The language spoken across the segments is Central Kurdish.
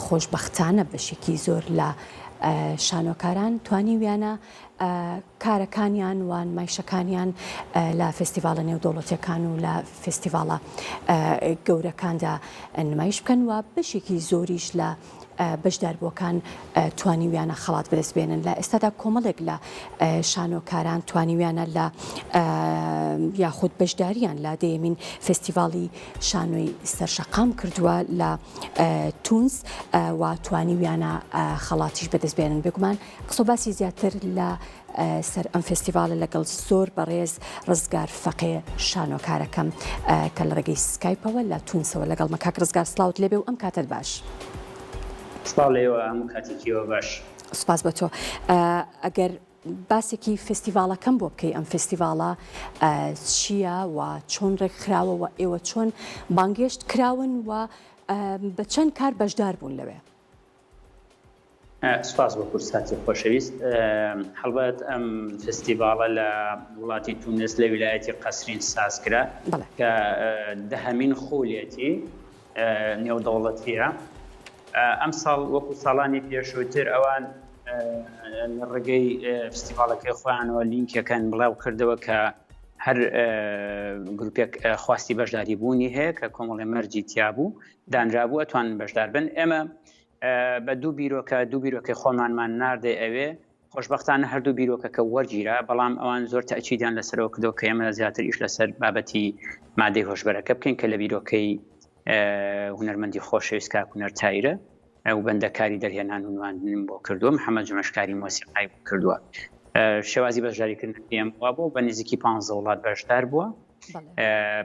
خۆشبەختانە بەشێکی زۆر لە شانۆکاران توانیویانە کارەکانیان و نمایشەکانیان لە فێستیڤاڵە نێودەوڵەتیەکان و لە فێستیڤاڵە گەورەکاندا نمایش بکەن و بەشێکی زۆریش لە بەشداربووەکان توانیویانە خەڵات بەدەست بێنن. لە ئێستادا کۆمەڵێک لە شانۆکاران توانیویانە لە یاخود بەشداریان لە دەیەمین فێستیڤاڵی شانۆی سەرشەقام کردووە لە تونس و توانیویانە خەڵاتیش بەدەست بێنن. بێگومان قسە و باسی زیاتر لە سەر ئەم فێستیڤاڵە لەگەڵ زۆر بەڕێز ڕزگار فەقێ شانۆکارەکەم کە لە ڕێگەی سکایپەوە لە تونسەوە لەگەڵمە. کاک ڕزگار سڵاوت لێبێ و ئەم کاتەت باش. سڵاو لە ئێوە هەموو کاتێکی ئێوە باش. سوپاس بۆ تۆ. ئەگەر باسێکی فێستیڤاڵەکەم بۆ بکەی ئەم فێستیڤاڵە چییە و چۆن ڕێکخراوە و ئێوە چۆن بانگێشت کراون و بە چەند کار بەشدار بوون لەوێ؟ سوپاس بۆ کورساتی خۆشەویست. هەڵبەت ئەم فستیڤاڵە لە وڵاتی تونس لە ویلایەتی قەسرین ساز کرا کە دەهەمین خولێتی نێودەوڵەتیە. ئەم ساڵ وەکو ساڵانی پێشووتر ئەوان لە ڕێگەی فستیڤاڵەکەی خۆیانەوە لینکەکان بڵاو کردەوە کە هەر گروپێک خواستی بەشداری بوونی هەیە کە کۆمەڵی مەرجی تیابوو دانرابوو ئەتوانن بەشدار بن. ئێمە بە دوو بیرۆکە دوو بیرۆکەی خۆمانمان ناردێ ئەوێ خۆشببختانە هەردوو بیرۆکەکە وەرگیرا بەڵام ئەوان زۆر تاچیدان لەسەرەوە کردەوە کە ئێمە زیاتر ئیش لەسەر بابەتی مادەی هۆشبەرەکە بکەین کە لە بیرۆکەی هونەرمەندی خۆشەویست کاک هونەر تایرە ئەو بەندەکاری دەرهێنان و نواندنم بۆ کردووە محەممەد جمەشکاری مۆسیقای بۆ کردووە شێوازی بەشداریکردنەکەی ئێمە وا بوو بە نزیکی پ وڵات بەشدار بووە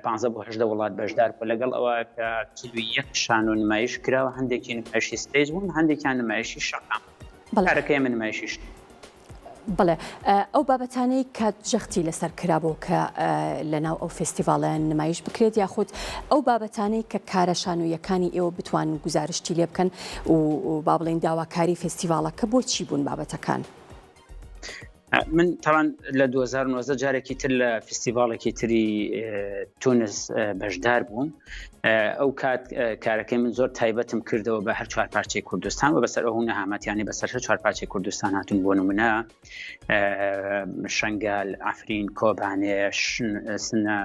پانزە بۆ 18 وڵات بەشدار بوو لەگەڵ ئەوە کە 41 شانۆ نمایش کراوە هەندێکی نمایشی stage بوون هەندێکیان نمایشی شەقام کارەکە ئێمە نمایشی بەڵێ ئەو بابەتانەی کە جەختی لەسەر کرابوو کە لەناو ئەو فێستیڤاڵیان نمایش بکرێت یاخود ئەو بابەتانەی کە کارە شانۆیەکانی ئێوە بتوان گوزارشتی لێ بکەن و با بڵێین داواکاری فێستیڤاڵەکە بۆ چی بوون بابەتەکان؟ من تاوان لە 2019 جارێکی تر لە فستیڤالێکی تری تونس بەشدار بووم ئەو کات کارەکەی من زۆر تایبەتم کردەوە بە هەر چوار پارچەی کوردستان و بەسەر ئەو نەهامەتیانی بەسەر هەر چوار پارچەی کوردستان هاتون بۆ نمونە شنگال ئەفرین کۆبانێ سنە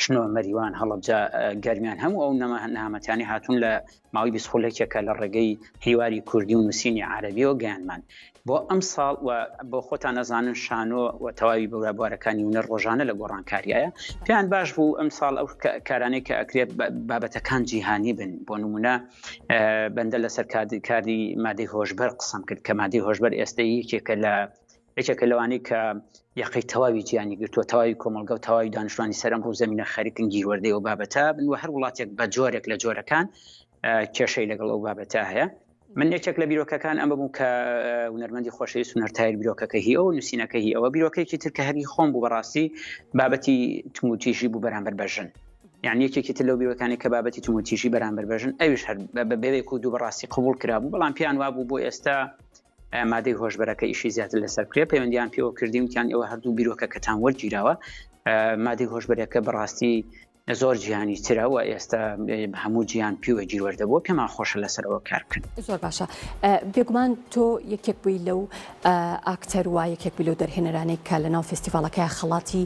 شنۆ، مەریوان، هەڵەبجە، گەرمیان هەموو ئەو نەهامەتیانەی هاتوون لە ماوەی 20 خولەکێکە لە ڕێگەی حیواری کوردی و نووسینی عەرەبیەوە گەیانمان بۆ ئەم ساڵ و بۆ خۆتان ئەزانن شانۆ و تەواوی بوارەکانی هونەر ڕۆژانە لە گۆڕانکاریایە پێیان باش بوو ئەم ساڵ ئەو کارانەی کە ئەکرێت بابەتەکان جیهانی بن بۆ نمونە بەندە لەسەر کاری مادەی هۆشبەر قسەم کرد کە مادەی هۆشبەر ئێستا یەکێکە لە یەکێکە لەوانەی کە یەقەی تەواوی جیهانی گرتووە، تەواوی کۆمەڵگە و تەواوی دانیشتوانی سەر ئەم ڕووزەمینە خەریکن گیروەردەی ئەو بابەتە بن و هەر وڵاتێک بە جۆرێک لە جۆرەکان کێشەی لەگەڵ ئەو بابەتە هەیە. من یەکێک لە بیرۆکەکان ئەمە بوو کە هونەرمەندی خۆشەویست هونەر تایر بیرۆکەکە هی ئەو نووسینەکە هی ئەوە بیرۆکەیەکی تر کە هەری خۆم بوو بەڕاستی بابەتی توندوتیژی بوو بەرامبەر بە ژن یعنی یەکێکی تر لەو بیرۆکانی کە بابەتی توندوتیژی بەرامبەر بە ژن ئەویش هەر بە بێوێک و دوو بەڕاستی قبوڵ کرابوو بەڵام پێیان وابوو بۆ ئێستا مادەی هۆشبەرەکە ئیشی زیاتر لەسەر بکرێت پەیوەندیان پێوە کردیم وتیان ئێوە هەردوو بیرۆکەکەتان وەرگیراوە مادەی هۆشبەرەکە بەڕاستی زۆر جیهانی ترە و ئێستا هەموو جیان پیوە گیروەردە بووە پێمان خۆشە لەسەرەوە کار بکەن زۆر باشە بێگومان تۆ یەکێک بووی لەو ئاکتەر و یەکێک بووی لەو دەرهێنەرانەی کە لەناو فێستیڤاڵەکەی خەڵاتی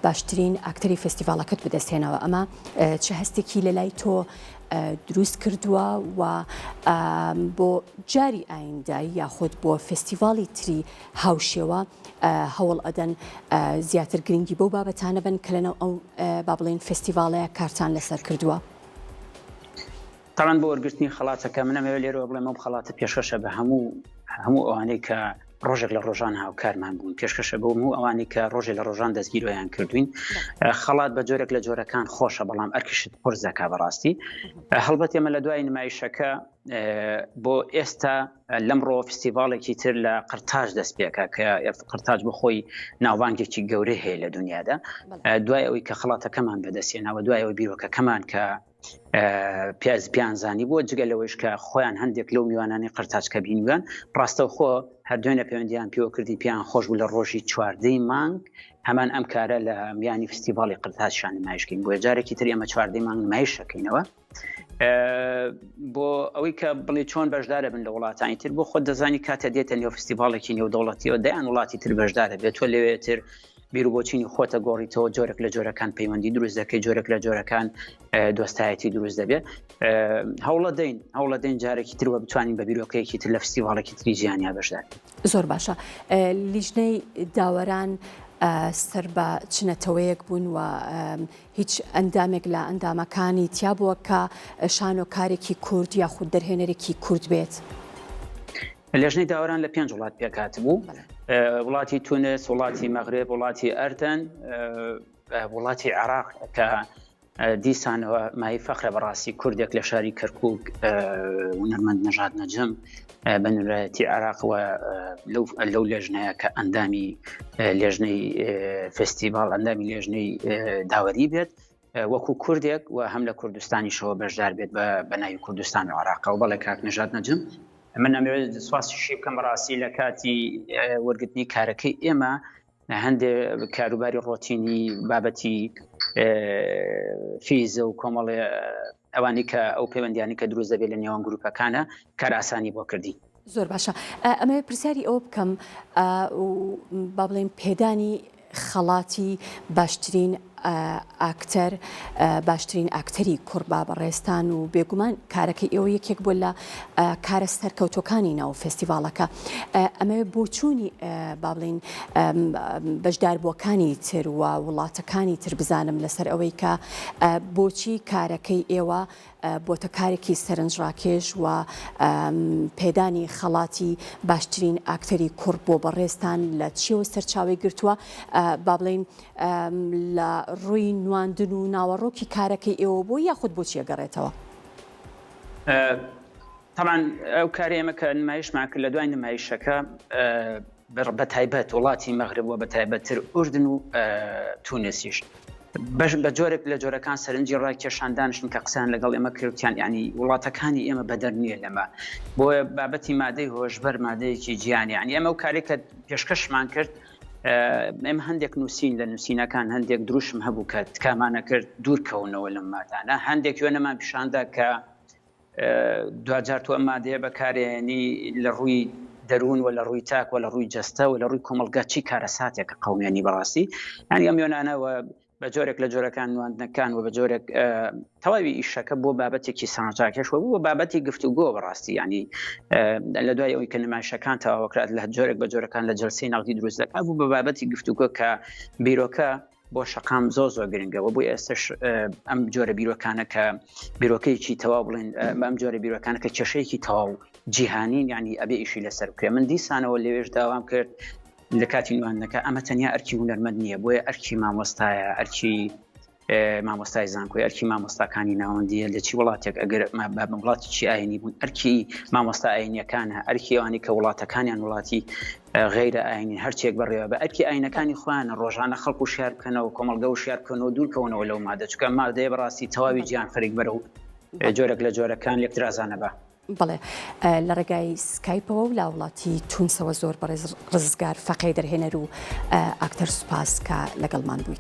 باشترین ئاکتەری فێستیڤاڵەکەت بەدەستهێناوە ئەمە چ هەستێکی لەلای تۆ دروست کردووە و بۆ جاری ئایندە یاخود بۆ فێستیڤاڵی تری هاوشێوە هەوڵ ئەدەن زیاتر گرنگی بەو بابەتانە بن کە لەناو ئەو با بڵێین فێستیڤاڵەیە کارتان لەسەر کردووە؟ تاوان بۆ وەرگرتنی خەڵاتەکە من ئەمەوێت لێرەوە بڵێم ئەو خەڵاتە پێشکەشە بە هەموو هەموو ئەوانەی کە ڕۆژێک لە ڕۆژان هاوکارمان بوون پێشکەشە بۆ هەموو ئەوانەی کە ڕۆژێ لە ڕۆژان دەستگیرۆیان کردوین خەڵات بە جۆرێک لە جۆرەکان خۆشە بەڵام ئەرکیشت قورس دەکا بەڕاستی هەڵبەت ئێمە لە دوای نمایشەکە بۆ ئێستا لەمڕۆ فستیڤاڵێکی تر لە قرتاج دەست پێکا کە قرتاج بۆ خۆی ناوبانگێکی گەورەی هەیە لە دنیادا دوای ئەوەی کە خەڵاتەکەمان بەدەستێناوە دوای ئەوەی بیرۆکەکەمان کە. پیاز پیان زانی بووە جگە لەوەیش کە خۆیان هەندێک لەو میوانانی قرتاج کە بینیویان ڕاستەوخۆ هەردوێنە پەیوەندیان پێوە کردی پێیان خۆش بوو لە ڕۆژی چواردەی مانگ هەمان ئەم کارە لە میانی فستیڤاڵی قرتاجشان نمایشکەین بۆیە جارێکی تر ئێمە چواردەی مانگ نمایشەکەینەوە بۆ ئەوەی کە بڵێ چۆن بەشدارە بن لە وڵاتانی تر بۆ خۆت دەزانی کاتە دێتە نێو فستیڤاڵێکی نێودەوڵەتیەوە دەیان وڵاتی تر بەشدارە بێت تۆ لەوێتر بیروبۆچینی خۆتە گۆڕیتەوە جۆرێک لە جۆرەکان پەیوەندی دروست دەکەی جۆرێک لە جۆرەکان دۆستایەتی دروست دەبێت هەوڵە دەین هەوڵە دەین جارێکی تروە بتوانین بە بیرۆکەیەکی تر لە فستیڤاڵێکی تری جیهانیا بەشدار زۆر باشە لیژنەی داوەران سەر بە چ نەتەوەیەک بوون و هیچ ئەندامێک لە ئەندامەکانی تیا بووە کە شانۆکارێکی کورد یاخود دەرهێنەرێکی کورد بێت؟ لێژنەی داوەران لە پێنج وڵات پێکهاتبوو وڵاتی تونس وڵاتی مەغرب وڵاتی ئەردەن وڵاتی عێراق کە دیسانەوە مای فەخرە بەڕاستی کوردێک لە شاری کەرکک هونەرمەند نەژاد نەجم بە نوێنەرایەتی عێراق و لەو لێژنەیە کە ئەندامی لێژنەی فستیڤاڵ ئەندامی لێژنەی داوەری بێت وەکو کوردێک و هەم لە کوردستانیشەوە بەشدار بێت بە ناوی کوردستان و عراقەوە بەڵێ کاک نەژاد نەجم من ئەمەوێت سوپاسیشی بکەم بەڕاستی لە کاتی وەرگرتنی کارەکەی ئێمە هەندێک کاروباری ڕۆتینی بابەتی فیزە و کۆمەڵێ ئەوانی کە ئەو پەیوەندیانی کە دروست دەبێت لە نێوان گروپەکانە کارئاسانی بۆ کردین. زۆر باشە ئەمەوێت پرسیاری ئەوە بکەم با بڵێین پێدانی خەڵاتی باشترین ئاکتەر باشترین ئاکتەری کوڕ با بەڕێزتان و بێگومان کارەکەی ئێوە یەکێک بووە لە کارە سەرکەوتوەکانی ناو فێستیڤاڵەکە ئەمەوێت بۆچوونی با بڵێین بەشداربووەکانی تر و وڵاتەکانی تر بزانم لەسەر ئەوەی کە بۆچی کارەکەی ئێوە بۆتە کارێکی سەرنجڕاکێش و پێدانی خەڵاتی باشترین ئاکتەری کوڕ بۆ بەڕێزتان لە چیەوە سەرچاوەی گرتووە با بڵێین لە ڕووی نواندن و ناوەڕۆکی کارەکەی ئێوە بۆ یاخود بۆچی ئەگەڕێتەوە؟ تەبعەن ئەو کارەی ئێمە کە نمایشمان کرد لە دوای نمایشەکە بە تایبەت وڵاتی مەغرب و بە تایبەتتر ئوردن و تونسیش بەش بە جۆرێک لە جۆرەکان سەرنجی ڕاکێشان دانیشتن کە قسەیان لەگەڵ ئێمە کردیان ینی وڵاتەکانی ئێمە بەدەر نییە لەمە بۆیە بابەتی مادەی هۆشبەر مادەیەکی جیان یعنی ئەمە و کارێک کە پێشکەشمان کرد ئێمە هەندێک نووسین لە نووسینەکان هەندێک دروشم هەبوو کە تکامانە کرد دوورکەونەوە لەم مادانە هەندێک وێنەمان پیشاندا کە دواجار تۆ ئەم مادەیە بەکارێنی لە ڕووی دەروون و لە ڕووی تاک و لە ڕووی جەستە و لە ڕووی کۆمەڵگا چی کارەساتێکە قومێنی بەڕاستی یانی ئەم یۆنانەوە بە جۆرێک لە جۆرەکان نواندنەکان و بە جۆرێک تەواوی ئیشەکە بۆ بابەتێکی سانجاکێش و بۆ بابەتی گفتوگۆ بەڕاستی ینی لە دوای ئەوەی کە نمایشەکان تەواوکرات لە جۆرێک بە جۆرەکان لە جلسەی نەقدی دروست دەکات بوو بە بابەتی گفتوگۆ کە بیرۆکە بۆ شەقام زۆر زۆر گرنگە و بۆ ئێستش ئەم جۆرە بیرۆکانە کە بیرۆکەیەکی تەواو بڵێن ئەم جۆرە بیرۆکانە کە کێشەیەکی تەواو جیهانین ینی ئەبێ ئیشی لەسەر بکرێ من دیسانەوە لەوێش داوام کرد لە کاتی نواندنەکە ئەمە تەنیا ئەرکی هونەرمەند نییە بۆیە ئەرکی مامۆستایە ئەرکی مامۆستای زانکۆی ئەرکی مامۆستاکانی ناوەندیە لە چی وڵاتێک ئەگەر وڵاتی چی ئاینی بوون ئەرکی مامۆستا ئاینیەکانە ئەرکی ئەوانی کە وڵاتەکانیان وڵاتی غەیرە ئاینی هەرچێک بەڕێوە بە ئەرکی ئاینەکانی خۆیانە ڕۆژانە خەڵک و شار بکەنەوە کۆمەڵگە و شار بکەنەوە دوورکەونەوە لەو مادە چکە مادەیە بەڕاستی تەواوی جیان خەریک بەرەو جۆرێک لە جۆرەکان لێکترازانە بە. بەڵێ لە ڕێگای سکایپەوە و لە وڵاتی تونسەوە زۆر بەڕێز ڕزگار فەقێ دەرهێنەر و ئاکتەر سوپاس کە لەگەڵمان بوویت.